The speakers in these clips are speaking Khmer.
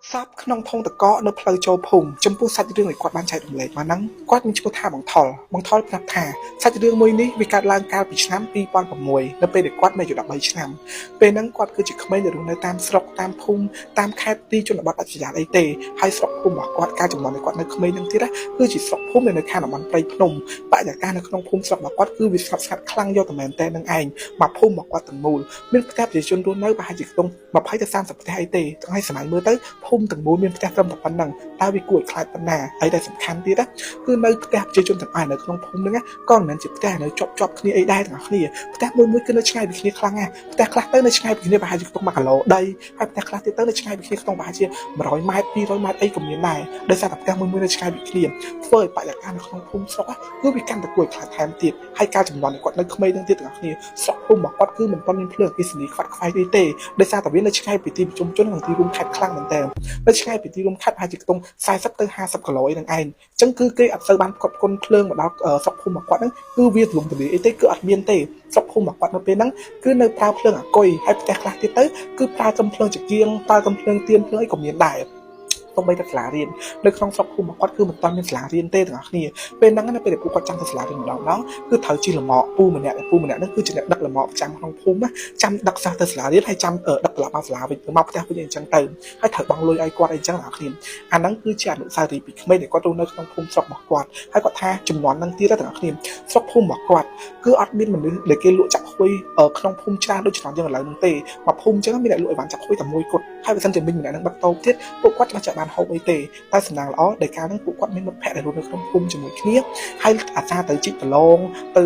សពក្នុងធុងទឹកកកនៅផ្លូវចូលភូមិចំពោះសាច់រឿងដែលគាត់បានចែករំលែកមកហ្នឹងគាត់មានឈ្មោះថាបងថុលបងថុលប្រាប់ថាសាច់រឿងមួយនេះវាកើតឡើងកាលពីឆ្នាំ2006នៅពេលដែលគាត់មានអាយុ13ឆ្នាំពេលហ្នឹងគាត់គឺជាក្មេងដែលរស់នៅតាមស្រុកតាមភូមិតាមខេត្តទីជនបទដាច់ស្រយាលអីទេហើយស្រុកភូមិរបស់គាត់កាលជំនាន់ដែលគាត់នៅក្មេងហ្នឹងទៀតណាគឺជាស្រុកភូមិដែលនៅខាងតំបន់ព្រៃភ្នំបរិយាកាសនៅក្នុងភូមិស្រុករបស់គាត់គឺវាស្ងប់ស្ងាត់ខ្លាំងយកតែមែនតើនឹងឯងមកភូមិរបស់គាត់ទាំងមូលមានផ្ទះប្រជាជនរស់នៅប្រហែលជាខ្ទង់20ទៅ30ផ្ទះអីទេទាំងឲ្យសម័យមើលទៅភូមិទាំងមូលមានផ្ទះត្រឹមតែប៉ុណ្ណឹងតើវាគួរឲ្យខ្លាចប៉ុណ្ណាហើយដែលសំខាន់ទៀតណាគឺនៅផ្ទះប្រជាជនទាំងអស់នៅក្នុងភូមិហ្នឹងណាក៏មិនមែនជាផ្ទះនៅជាប់ជាប់គ្នាអីដែរទាំងអស់គ្នាផ្ទះមួយមួយគឺនៅឆ្ងាយពីគ្នាខ្លាំងណាស់ផ្ទះខ្លះទៅនៅឆ្ងាយពីគ្នាប្រហែលជាខ្ទង់1គីឡូដីហើយផ្ទះខ្លះទៀតទៅនៅឆ្ងាយពីគ្នាខ្ទង់ប្រហែលជា100ម៉ែត្រ200ម៉ែត្រអីក៏មានដែរដោយសារតែផ្ទះមួយមួយនៅឆ្ងាយពីគ្នាធ្វើឲ្យបរិយាកាសនៅក្នុងភូមិស្រុកគឺវាកាន់តែគួរឲ្យខ្លាចថែមទៀតហើយការចំនួនគាត់នៅក្មេងហ្នឹងទៀតទាំងអស់គ្នាស្រុកភូមិរបស់គាត់គឺមិនទាន់មានភ្លើងអគ្គិសនីខ្វាត់ខ្វែងអីទេដោយសារតែវានៅឆ្ងាយពីទីប្រជុំជននិងទីរួមខេត្តខ្លាំងមែនទែននៅឆ្ងាយពីទីរួមខេត្តប្រហែលជាខ្ទង់40ទៅ50គីឡូអីហ្នឹងឯងអញ្ចឹងគឺគេអត់សូវបានផ្គត់ផ្គង់ភ្លើងមកដល់ស្រុកភូមិរបស់គាត់ហ្នឹងគឺវាទូលំទូលាយអីទេគឺអត់មានទេស្រុកភូមិរបស់គាត់នៅពេលហ្នឹងគឺនៅប្រើភ្លើងអាគុយហើយផ្ទះខ្លះទៀតទៅគឺប្រើកំភ្លើងចង្គៀងប្រើកំភ្លើងទៀនភ្លើងអីក៏មានដែរសូម្បីតែសាលារៀននៅក្នុងស្រុកភូមិរបស់គាត់គឺមិនទាន់មានសាលារៀនទេទាំងអស់គ្នាពេលហ្នឹងនៅពេលដែលពួកគាត់ចង់ទៅសាលារៀនម្ដងម្ដងគឺត្រូវជិះលម៉កពូម្នាក់ពូម្នាក់ហ្នឹងគឺជាអ្នកដឹកលម៉កប្រចាំក្នុងភូមិណាចាំដឹកសិស្សទៅសាលារៀនហើយចាំដឹកត្រឡប់មកសាលាវិញមកផ្ទះវិញអញ្ចឹងទៅហើយត្រូវបង់លុយឲ្យគាត់អីចឹងទាំងអស់គ្នាអាហ្នឹងគឺជាអនុស្សាវរីយ៍ពីក្មេងដែលគាត់រស់នៅក្នុងភូមិស្រុករបស់គាត់ហើយគាត់ថាជំនាន់ហ្នឹងទៀតទាំងអស់គ្នាស្រុកភូមិរបស់គាត់គឺអត់មានមនុស្សដែលគេលក់ចាប់ហួយក្នុងភូមិច្រើនដូចជំនាន់យើងឥឡូវហ្នឹងទេមកភូមិអញ្ចឹងមានអ្នកលក់អីវ៉ាន់ចាប់ហួយតែមួយគត់ហើយបើសិនជាមីងម្នាក់ហ្នឹងបិទតូបទៀតពួកគាត់ច្បាស់ជាបានហូបអីទេតែសំណាងល្អដែលកាលហ្នឹងពួកគាត់មានមិត្តភក្តិដែលរស់នៅក្នុងភូមិជាមួយគ្នាហើយអាសាទៅជីកដលងទៅ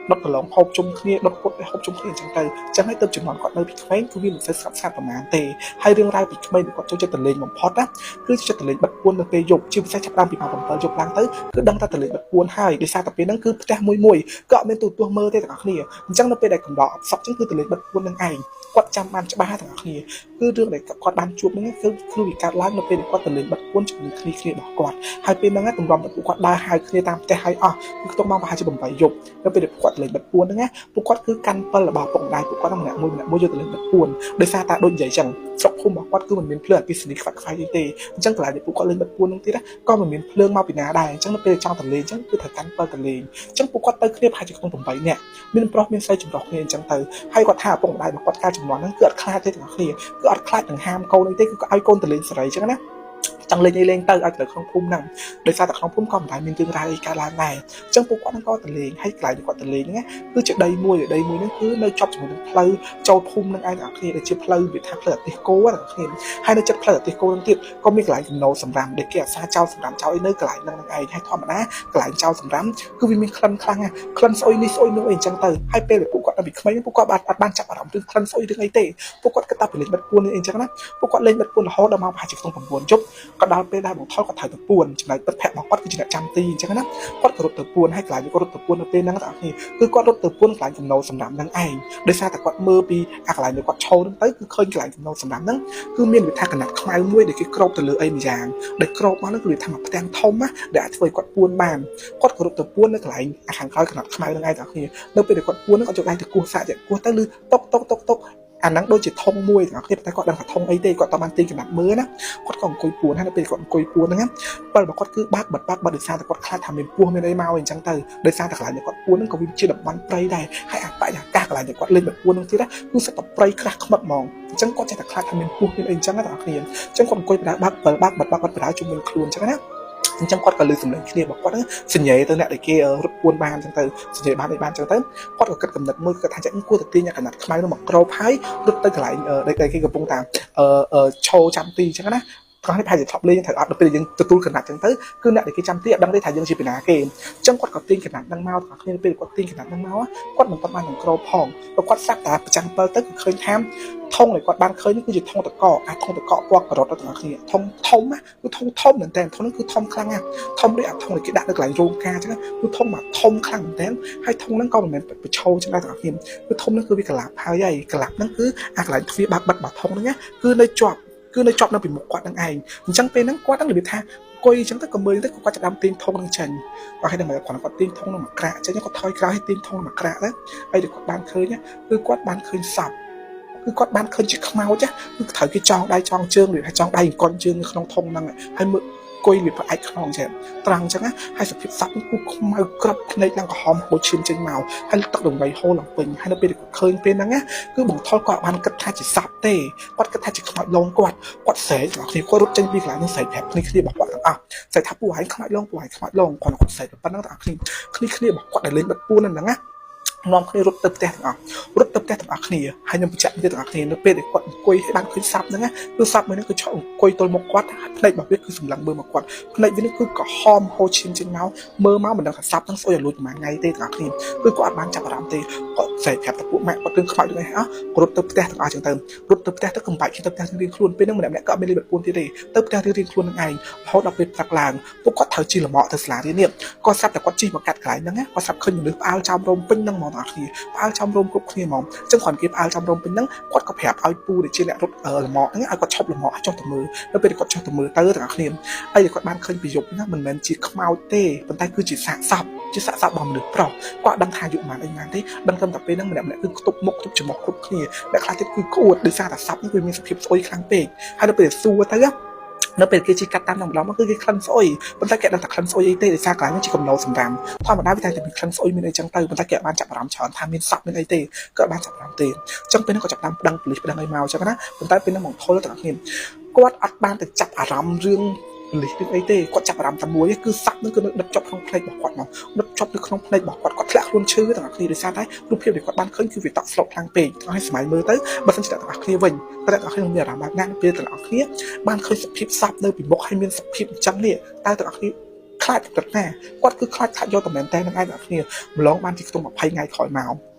ដុតដលងហូបជុំគ្នាដុតពុតហូបជុំគ្នាអញ្ចឹងទៅអញ្ចឹងហើយទៅជំនាន់គាត់នៅពីក្មេងគឺវាមិនសូវស្ងប់ស្ងាត់ប្រហែលទេហើយរឿងរ៉ាវពីក្មេងដែលគាត់ចូលចិត្តទៅលេងបំផុតណាគឺចិត្តទៅលេងបិទពួននៅពេលយប់ជាពិសេសចាប់ដើមពីម៉ោង7យប់ឡើងទៅគឺដឹងតែទៅលេងបិទពួនហើយដោយសារតែពេលហ្នឹងគឺផ្ទះមួយមួយក៏អត់មានទូទស្សន៍មើលទេទាំងអស់គ្នាអញ្ចឹងនៅពេលដែលកំដរអផ្សុកអញ្ចឹងគឺទៅលេងបិទពួននឹងឯងគាត់ចាំបានច្បាស់ទាំងអស់គ្នាគឺរឿងដែលគាត់បានជួបហ្នឹងគឺគឺវាកើតឡើងនៅពេលដែលគាត់ទៅលេងបិទពួនជាមួយគ្នាគ្នារបស់គាត់ហើយពេលហ្នឹងទម្រាំតែពួកគាត់ដើរហៅគ្នាតាមផ្ទះហើយអស់គឺខ្ទង់ម៉ោងប្រហែលជា8យប់នៅពេលដែលពួកគាត់ទៅលេងបិទពួនហ្នឹងណាពួកគាត់គឺកាន់ពិលរបស់ឪពុកម្ដាយពួកគាត់ម្នាក់មួយម្នាក់មួយយកទៅលេងបិទពួនដោយសារតែដូចនិយាយចឹងស្រុកភូមិរបស់គាត់គឺមិនមានភ្លើងអគ្គិសនីខ្វាត់ខ្វែងអីទេអញ្ចឹងកន្លែងដែលពួកគាត់លេងបិទពួនហ្នឹងទៀតក៏មិនមានភ្លើងមកពីណាដែរអញ្ចឹងនៅពេលចង់ទៅលេងអញ្ចឹងគឺត្រូវកាន់ពិលទៅលេងអញ្ចឹងពួកគាត់ទៅគ្នាប្រហែលជាក្នុង8នាក់មានប្រុសមានស្រីចម្រុះគ្នាអញ្ចឹងទៅហើយគាត់ថាឪពុកម្ដាយរបស់គាត់កាលជំនាន់ហ្នឹងគឺអត់ខ្លាចទេទាំងអស់គ្នាគឺអត់ខ្លាចនឹងហាមកូនអីទេគឺក៏ឲ្យកូនទៅលេងសេរីអញ្ចឹងណាចង់លេងអីលេងទៅឲ្យទៅក្នុងភូមិហ្នឹងដោយសារតែក្នុងភូមិក៏មិនដែលមានរឿងរ៉ាវអីកើតឡើងដែរអញ្ចឹងពួកគាត់ហ្នឹងក៏ទៅលេងហើយកន្លែងដែលគាត់ទៅលេងហ្នឹងគឺជាដីមួយដីមួយហ្នឹងគឺនៅជាប់ជាមួយនឹងផ្លូវចូលភូមិហ្នឹងឯងទាំងអស់គ្នាដែលជាផ្លូវវាថាផ្លូវអាទិសគោទាំងអស់គ្នាហើយនៅចិត្តផ្លូវអាទិសគោហ្នឹងទៀតក៏មានកន្លែងកំណោសម្រាមដែលគេអាសាចោលសម្រាមចោលអីនៅកន្លែងហ្នឹងហ្នឹងឯងហើយធម្មតាកន្លែងចោលសម្រាមគឺវាមានក្លិនខ្លាំងណាស់ក្លិនស្អុយនេះស្អុយនោះអីអញ្ចឹងទៅហើយពេលដែលពួកគាត់នៅពីក្មេងពួកគាត់អត់បានចាប់អារម្មណ៍រឿងក្លិនស្អុយរឿងអីទេពួកគាត់គិតតែពីលេងបិទពួននេះអីអញ្ចឹងណាពួកគាត់លេងបិទពួនរហូតដល់ម៉ោងប្រហែលជាខ្ទង់9យប់ក៏ដល់ពេលដែលបងថយគាត់ត្រូវទៅពួនចំណែកមិត្តភក្តិរបស់គាត់គឺជាអ្នកចាំទីអញ្ចឹងណាគាត់ក៏រត់ទៅពួនហើយកន្លែងគាត់រត់ទៅពួននៅពេលហ្នឹងបងប្អូនគឺគាត់រត់ទៅពួនកន្លែងកំណោសម្រាប់ហ្នឹងឯងដោយសារតែគាត់មើលពីអាកន្លែងដែលគាត់ឈរហ្នឹងទៅគឺឃើញកន្លែងកំណោសម្រាប់ហ្នឹងគឺមានវិថាកណាត់ខ្មៅមួយដែលគេគ្របទៅលើអីម្យ៉ាងដែលគ្របមកហ្នឹងគឺវាថាមួយផ្ទាំងធំណាដែលអាចធ្វើឲ្យគាត់ពួនបានគាត់ក៏រត់ទៅពួននៅកន្លែងអាខាងក្រោយកណាត់ខ្មៅហ្នឹងឯងបងប្អូននៅពេលដែលគាត់ពួនហ្នឹងគាត់យកដៃទៅគោះសាកគោះទៅឮតុកតុកតុកតុកអាហ្នឹងដូចជាធុងមួយទាំងអស់គ្នាតែគាត់ដឹងថាធុងអីទេគាត់តបានទាញកណាត់មើលណាគាត់ក៏អង្គុយពួនហើយនៅពេលគាត់អង្គុយពួនហ្នឹងពិលរបស់គាត់គឺបើកបិទបើកបិទដោយសារតែគាត់ខ្លាចថាមានពស់មានអីមកអីអញ្ចឹងទៅដោយសារតែកន្លែងដែលគាត់ពួនហ្នឹងក៏វាជាតំបន់ព្រៃដែរហើយអាបរិយាកាសកន្លែងដែលគាត់លេងបិទពួនហ្នឹងទៀតគឺសិតតែព្រៃក្រាស់ខ្មឹបហ្មងអញ្ចឹងគាត់ចេះតែខ្លាចថាមានពស់មានអីអញ្ចឹងណាបងប្អូនអញ្ចឹងគាត់អង្គុយបដាបើកពិលបើកបិទបើកបិទបដាជុំវិញខ្លួនអញ្ចឹងណាអញ្ចឹងគាត់ក៏លើសម្លេងគ្នារបស់គាត់ហ្នឹងសញ្ញាទៅអ្នកដែលគេរត់ពួនបានអញ្ចឹងទៅសញ្ញាបានអីបានអញ្ចឹងទៅគាត់ក៏គិតកំណត់មួយគាត់ថាចឹងគួរតែទាញកណាត់ខ្មៅនោះមកគ្របហើយរត់ទៅកន្លែងដែលគេកំពុងតាមឈោចាំទីអញ្ចឹងណា គាត់នេះប្រហែលជាធ្លាប់លេងត្រូវអត់ដល់ពេលយើងទទួលកណាត់ចឹងទៅគឺអ្នកដែលគេចាំទីអត់ដឹងទេថាយើងជាពីណាគេអញ្ចឹងគាត់ក៏ទាញកណាត់ហ្នឹងមកទាំងគ្នាពេលគាត់ទាញកណាត់ហ្នឹងមកគាត់មិនទាន់បាននឹងក្របផងព្រោះគាត់ស្រាប់តែប្រចាំពិលទៅគឺឃើញថាធុងដែលគាត់បានឃើញនេះគឺជាធុងតកអាធុងតកពណ៌ការ៉ុតទាំងអស់គ្នាធុងធំណាគឺធុងធំមែនតើធុងហ្នឹងគឺធំខ្លាំងណាស់ធំដូចអាធុងដែលគេដាក់នៅកន្លែងរោងការអញ្ចឹងគឺធុងមកធំខ្លាំងមែនតើហើយធុងហ្នឹងក៏មិនមែនប្រឈោចឹងដែរទាំងអស់គ្នាគឺធុងហ្នឹងគឺវាក្លាប់ហើយហើយកលាប់ហ្នឹងគឺអាកន្លែងទ្វារបើកបិទរបស់ធុងហ្នឹងណាគឺនៅជាប់នៅពីមុខគាត់ហ្នឹងឯងអញ្ចឹងពេលហ្នឹងគាត់ហ្នឹងរបៀបថាអង្គុយអញ្ចឹងទៅក៏មើលទៅគាត់ចាប់ដើមទាញធុងហ្នឹងចេញបើឲ្យដឹងគាត់គាត់ទាញធុងហ្នឹងមកក្រាក់ចេញគាត់ថយក្រោយឲ្យទាញធុងមកក្រាក់ទៅហើយដែលគាត់បានឃើញគឺគាត់បានឃើញសពគឺ គឺគាត់បានឃើញជាខ្មោចគឺត្រូវគេចងដៃចងជើងឬថាចងដៃអង្គន់ជើងនៅក្នុងធុងហ្នឹងហើយមើលអង្គុយវាផ្អែកខ្នងចេះត្រង់អញ្ចឹងណាហើយសភាពសពគឺខ្មៅក្របភ្នែកឡើងក្រហមហូរឈាមចេញមកហើយទឹករង្វៃហូរឡើងពេញហើយនៅពេលដែលគាត់ឃើញពេលហ្នឹងណាគឺបងថុលគាត់បានគិតថាជាសពទេគាត់គិតថាជាខ្មោចលងគាត់គាត់ស្រែកទាំងអស់គ្នាគាត់រត់ចេញពីកន្លែងហ្នឹងស្រែកប្រាប់គ្នាគ្នារបស់គាត់ទាំងអស់ស្រែកថាពួកឯងខ្មោចលងពួកឯងខ្មោចលងគាត់គាត់ស្រែកប៉ុណ្ណឹងទាំងអស់គ្នាគ្នាគ្នារបស់គាត់ដែលលេងបិទពួនហ្នឹងណានាំគ្នារត់ទៅផ្ទះទាំងអស់រត់ទៅផ្ទះទាំងអស់គ្នាហើយខ្ញុំបញ្ជាក់ទៀតទាំងអស់គ្នានៅពេលដែលគាត់អង្គុយឲ្យបានឃើញសពហ្នឹងណាគឺសពមួយហ្នឹងគឺឆក់អង្គុយទល់មុខគាត់ភ្នែករបស់វាគឺសម្លឹងមើលមកគាត់ភ្នែកវានេះគឺក្រហមហូរឈាមចេញមកមើលមកមិនដឹងថាសពហ្នឹងស្អុយឲ្យលួចប្រហែលថ្ងៃទេទាំងអស់គ្នាគឺគាត់អត់បានចាប់អារម្មណ៍ទេគាត់ស្រែកប្រាប់តែពួកម៉ាក់គាត់រឿងខ្មោចរឿងអីអស់រត់ទៅផ្ទះទាំងអស់ចឹងទៅរត់ទៅផ្ទះទៅកំបាច់ទៅផ្ទះរៀងខ្លួនពេលហ្នឹងម្នាក់ម្នាក់ក៏អត់មានលេខបួនទៀតទេទៅផ្ទះរៀងខ្លួននឹងឯងរហូតដល់ពេលព្រឹកឡើងពួកគាត់ត្រូវជិះលម៉កទៅសាលារៀននេះគាត់ស្រាប់តែគាត់ជិះមកកាត់កន្លែងហ្នឹងគាត់ស្រាប់ឃើញមនុស្សផ្អើលចោមរោមពេញហ្នឹងហ្មងទាំងអស់គ្នាផ្អើលចោមរោមគ្រប់គ្នាហ្មងអញ្ចឹងគ្រាន់គេផ្អើលចោមរោមពេញហ្នឹងគាត់ក៏ប្រាប់ឲ្យពូដែលជាអ្នករត់លម៉កហ្នឹងឲ្យគាត់ឈប់លម៉កឲ្យចុះទៅមើលនៅពេលគាត់ចុះទៅមើលទៅទាំងអស់គ្នាអីដែលគាត់បានឃើញពីយប់ហ្នឹងមិនមែនជាខ្មោចទេប៉ុន្តែគឺជាសាកសពជាសាកសពរបស់មនុស្សប្រុសគាត់ដឹងថាអាយុប៉ុន្មានអីប៉ុន្មានទេដឹងត្រឹមតែពេលហ្នឹងម្នាក់ម្នាក់គឺខ្ទប់មុខខ្ទប់ច្រមុះគ្រប់គ្នាអ្នកខ្លះទៀតគឺក្អួតដោយសារតែសពហ្នឹងវាមានសភាពស្អុយខ្លាំងពេកហើយនៅពេលសួរទៅនៅពេលគេជិះកាត់តាមនឹងម្ដងមកគឺគេក្លិនស្អុយប៉ុន្តែគេដឹងតែក្លិនស្អុយអីទេដោយសារកន្លែងនេះជាកំណោសម្រាមធម្មតាវាតែតែមានក្លិនស្អុយមានអីចឹងទៅប៉ុន្តែគេអត់បានចាប់អារម្មណ៍ច្រើនថាមានសពមានអីទេក៏អត់បានចាប់អារម្មណ៍ទេអញ្ចឹងពេលហ្នឹងក៏ចាប់តាមប្តឹងប៉ូលីសប្តឹងអីមកអញ្ចឹងណាប៉ុន្តែពេលហ្នឹងមកថុលទាំងអស់គ្នាគាត់អត់បានទៅចាប់អារម្មណ៍រឿងប៉ូលីសរឿងអីទេគាត់ចាប់អារម្មណ៍តែមួយគឺសពនឹងគឺនៅដិតជាប់ក្នុងភ្នែករបស់គាត់មកដិតជាប់នៅក្នុងភ្នែករបស់គាត់គាត់ធ្លាក់ខ្លួនឈឺទាំងអស់គ្នាដោយសារតែរូបភាពដែលគាត់បានឃើញគឺវាតក់ស្លុតខ្លាំងពេកហើយសម័យមើលទៅបើសិនជាអ្នកទាំងអស់គ្នាវិញតែអ្នកទាំងអស់គ្នាមានអារម្មណ៍បែបណាពេលទាំងអស់គ្នាបានឃើញសភាពសពនៅពីមុខហើយមានសភាពអញ្ចឹងនេះតើទាំងអស់គ្នាខ្លាចកម្រិតណាគាត់គឺខ្លាចខ្លាចយកតែមែនតើនឹងឯងទាំងអស់គ្នាម្លងបានជាខ្ទង់20ថ្ងៃក្រោយម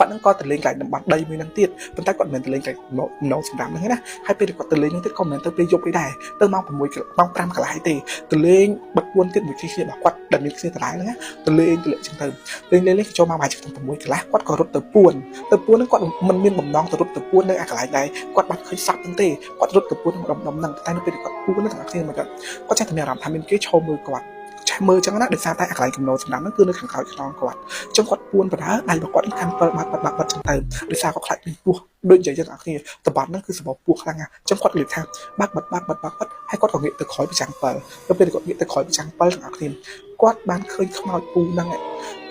កគាត់នឹងក៏ទៅលេងកន្លែងតំបន់ដីមួយហ្នឹងទៀតប៉ុន្តែគាត់មិនមែនទៅលេងកន្លែងម្ដងសម្រាប់ហ្នឹងណាហើយពេលគាត់ទៅលេងហ្នឹងទៀតក៏មិនមែនទៅពេលយប់អីដែរទៅម៉ោង6ម៉ោង5កន្លះទេទៅលេងបិទពួនទៀតមួយគ្នារបស់គាត់ដែលមានគ្នាដដែលហ្នឹងណាទៅលេងទៅលេងចឹងទៅលេងលេងលេងចូលម៉ោងប្រហែលជា6កន្លះគាត់ក៏រត់ទៅពួនទៅពួនហ្នឹងគាត់មិនមានបំណងទៅរត់ទៅពួននៅអាកន្លែងដែរគាត់បានឃើញសត្វហ្នឹងទេគាត់រត់ទៅពួនក្នុងដុំហ្នឹងតែនៅពេលគាត់ពួនហ្នឹងទាំងអស់គ្នាមកគាត់គាត់ចេះតែមានអារម្មណ៍ថាមានគេឈរមើលគាត់ឆេះមើលចឹងណាដោយសារតែអាកន្លែងកំណោសម្រាប់ហ្នឹងគឺនៅខាងក្រោយខ្នងគាត់ចឹងគាត់ពួនបដើដៃរបស់គាត់កាន់ពិលបាត់បាត់បាត់បាត់ចឹងទៅដោយសារគាត់ខ្លាចមានពស់ដូចនិយាយចឹងអ្នកគ្នាតំបន់ហ្នឹងគឺសម្បូរពស់ខ្លាំងណាស់ចឹងគាត់និយាយថាបាក់បាត់បាក់បាត់បាក់បាត់ហើយគាត់ក៏ងាកទៅក្រោយប្រចាំងពិលទៅពេលគាត់ងាកទៅក្រោយប្រចាំងពិលទាំងអស់គ្នាគាត់បានឃើញខ្មោចពូហ្នឹង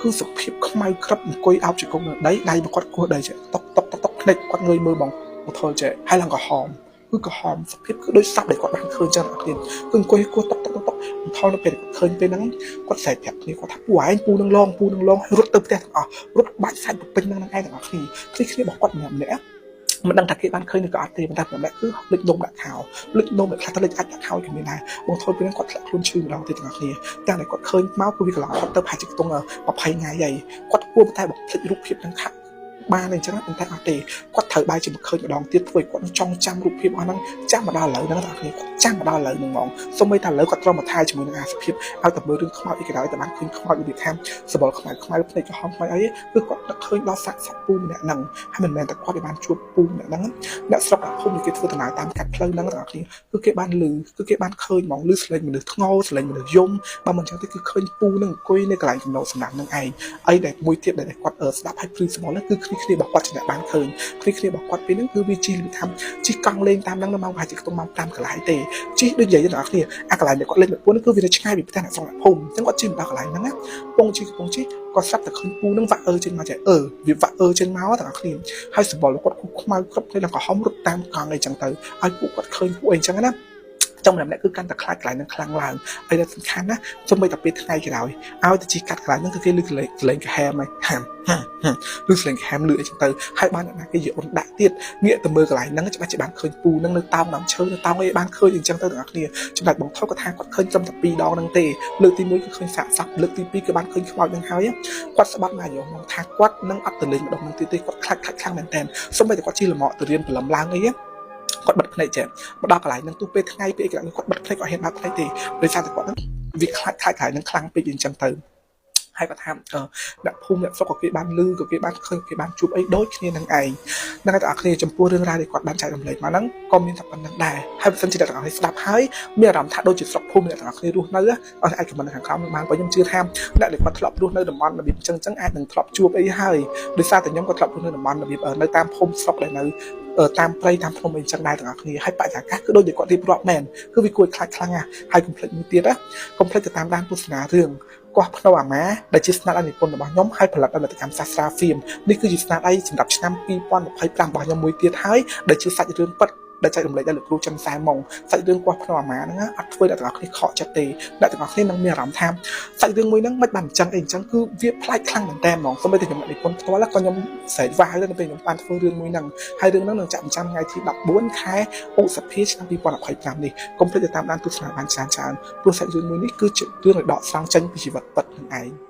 គឺសភាពខ្មៅក្រឹបអង្គុយអោបជង្គង់នៅដីដៃរបស់គាត់គោះដីចេះតុកតុកតុកតុកភ្នែកគាត់ងើយមើលបងមកថលចេះហើយឡើងក្រហមគឺក្រហមសភាពគឺដូចសពដែលគាត់បានឃើញចឹងអ្នកគ្នាគឺអង្គុយគោះតុកតុកតុកតុកថលនៅពេលគាត់ឃើញពេលហ្នឹងគាត់ស្រែកប្រាប់គ្នាគាត់ថាពូឯងពូនឹងឡងពូនឹងឡងហើយរត់ទៅផ្ទះទាំងអស់រត់បាច់សាច់ពេញហ្នឹងឯងទាំងអស់គ្នាគ្នាគ្នារបស់គាត់ម្នាក់ម្នាក់មិនដឹងថាគេបានឃើញឬក៏អត់ទេប៉ុន្តែម្នាក់គឺលិចនំដាក់ខោលិចនំខ្លះទៅលិចអាចដាក់ខោគេមានដែរបងថយពេលហ្នឹងគាត់ធ្លាក់ខ្លួនឈឺម្ដងទៀតទាំងអស់គ្នាទាំងតែគាត់ឃើញមកគឺវាកន្លងផុតទៅប្រហែលជាខ្ទង់20ថ្ងៃហើយគាត់គួរតែបំភ្លេចរូបភាពហ្នឹងខាក់បានអញ្ចឹងប៉ុន្តែអត់ទេគាត់ត្រូវបែរជាមកឃើញម្ដងទៀតធ្វើឲ្យគាត់ចង់ចាំរូបភាពអស់ហ្នឹងចាំមកដល់ឥឡូវហ្នឹងទាំងអស់គ្នាគាត់ចាំមកដល់ឥឡូវហ្នឹងហ្មងសូម្បីតែឥឡូវគាត់ត្រូវមកថែជាមួយនឹងអាសភាពឲ្យតែមើលរឿងខ្មោចអីក៏ដោយតែបានឃើញខ្មោចរបៀបថាសបល់ខ្មៅខ្មៅភ្នែកក្រហមខ្មៅអីគឺគាត់នឹកឃើញដល់សាក់សាក់ពូម្នាក់ហ្នឹងហើយមិនមែនតែគាត់ដែលបានជួបពូម្នាក់ហ្នឹងអ្នកស្រុកអ្នកភូមិគេធ្វើដំណើរតាមកាត់ផ្លូវហ្នឹងទាំងអស់គ្នាគឺគេបានលឺគឺគេបានឃើញហ្មងលឺស្លេងមនុស្សធ្ងោស្លេងមនុស្សយំបើមិនចឹងទេគឺឃើញពូនឹងអង្គុយនៅកន្លែងចំណោសម្រាប់នឹងឯងអីដែលមួយទៀតដែលគាត់ស្ដាប់ឲ្យព្រឺស្មល់គឺគ្នាគ្នារបស់គាត់ជាអ្នកបានឃើញគ្នាគ្នារបស់គាត់ពេលហ្នឹងគឺវាជិះរបៀបថាជិះកង់លេងតាមហ្នឹងនៅម៉ោងប្រហែលជាខ្ទង់ម៉ោង5កន្លះទេជិះដូចនិយាយទាំងអស់គ្នាអាកន្លែងដែលគាត់លេងប្រពន្ធគឺវានៅឆ្ងាយពីផ្ទះអ្នកស្រុកអ្នកភូមិអញ្ចឹងគាត់ជិះមកដល់កន្លែងហ្នឹងណាពងជិះកំពុងជិះគាត់ស្រាប់តែឃើញពូនឹងវាក់អើចេញមកចេះអឺវាវាក់អើចេញមកទាំងអស់គ្នាហើយសម្បុរគាត់គូខ្មៅគ្រប់គ្នាឡើងក្រហមរត់តាមកង់អីចឹងទៅឲ្យពួកគាត់ឃើញពួកអីចឹងណាចង់ម្នាក់ម្នាក់គឺកាន់តែខ្លាចកន្លែងហ្នឹងខ្លាំងឡើងហើយដែលសំខាន់ណាសូម្បីតែពេលថ្ងៃក៏ដោយឲ្យតែជិះកាត់កន្លែងហ្នឹងគឺគេលឺកលែងកាហែមហើយហាំហាំហាំលឺសលេងកាហែមលឺអីចឹងទៅហើយបានអ្នកណាគេយកអ៊ុនដាក់ទៀតងាកទៅមើលកន្លែងហ្នឹងច្បាស់ជាបានឃើញពូហ្នឹងនៅតោងដើមឈើនៅតោងអីបានឃើញអញ្ចឹងទៅទាំងអស់គ្នាចំណែកបងថុកគាត់ថាគាត់ឃើញត្រឹមតែ2ដងហ្នឹងទេលើកទី1គឺឃើញសាកសពលើកទី2គឺបានឃើញខ្មោចហ្នឹងហើយគាត់ស្បាត់មកយកមកថាគាត់នឹងអត់ទៅលេងម្ដងហ្នឹងទៀតទេគាត់ខ្លាចខ្លាចខ្លាំងមែនតើសូម្បីតែគាត់ជិះលម៉កទៅរៀនព្រលឹមឡើងអីគាត់បិទភ្នែកចេះមកដល់កន្លែងហ្នឹងទោះពេលថ្ងៃពេលអីកន្លែងគាត់បិទភ្នែកគាត់ហ៊ានបើកភ្នែកទេដោយសារតែគាត់ហ្នឹងវាខ្លាចខ្លាចកន្លែងហ្នឹងខ្លាំងពេកអញ្ចឹងទៅហើយគាត់ថាអ្នកភូមិអ្នកស្រុកក៏គេបានលឺក៏គេបានឃើញគេបានជួបអីដូចគ្នានឹងឯងហ្នឹងហើយបងប្អូនចំពោះរឿងរ៉ាវដែលគាត់បានចែករំលែកមកហ្នឹងក៏មានតែប៉ុណ្្នឹងដែរហើយបើសិនជាអ្នកទាំងអស់គ្នាស្ដាប់ហើយមានអារម្មណ៍ថាដូចជាស្រុកភូមិអ្នកទាំងអស់គ្នារស់នៅអត់អាច comment ខាងក្រោមបានព្រោះខ្ញុំជឿថាអ្នកដែលគាត់ធ្លាប់រស់នៅតំបន់របៀបអញ្ចឹងអញ្ចឹងអាចនឹងធ្លាប់ជួបអីហើយដោយសារតែខ្ញុំក៏ធ្លាប់រស់នៅតំបន់របៀបនៅតាមភូមិស្រុកដែលនៅ តាមព្រៃតាមភ្នំអីចឹងដែរទាំងអស់គ្នាហើយបរិយាកាសគឺដូចដែលគាត់រៀបរាប់មែនគឺវាគួរឲ្យខ្លាចខ្លាំងណាស់ហើយកុំភ្លេចមួយទៀតណាកុំភ្លេចទៅតាមដានទស្សនារឿងកោះភ្នៅអាម៉ាដែលជាស្នាដៃនិពន្ធរបស់ខ្ញុំហើយផលិតដោយផលិតកម្មសាស្ត្រាហ្វៀមនេះគឺជាស្នាដៃសម្រាប់ឆ្នាំ2025របស់ខ្ញុំមួយទៀតហើយដែលជាសាច់រឿងពិតដែលចែករំលែកដល់លោកគ្រូចិនសែម៉ុងសាច់រឿងកោះភ្នៅអាម៉ាហ្នឹងអត់ធ្វើដល់ទាំងអស់គ្នាខកចិត្តទេអ្នកទាំងអស់គ្នានឹងមានអារម្មណ៍ថាសាច់រឿងមួយហ្នឹងមិនបានអញ្ចឹងអីអញ្ចឹងគឺវាប្លែកខ្លាំងមែនតើហ្មងសូម្បីតែខ្ញុំអ្នកនិពន្ធផ្ទាល់ក៏ខ្ញុំស្រែកវ៉ាវដែរនៅពេលខ្ញុំបានធ្វើរឿងមួយហ្នឹងហើយរឿងហ្នឹងនឹងចាក់បញ្ចាំថ្ងៃទី14ខែឧសភាឆ្នាំ2025នេះកុំភ្លេចទៅតាមដានទស្សនាបានច្រើនច្រើនព្រោះសាច់រឿងមួយនេះគឺជារឿងដែលដកស្រង់ចេញពីជីវិតពិតនឹងឯង។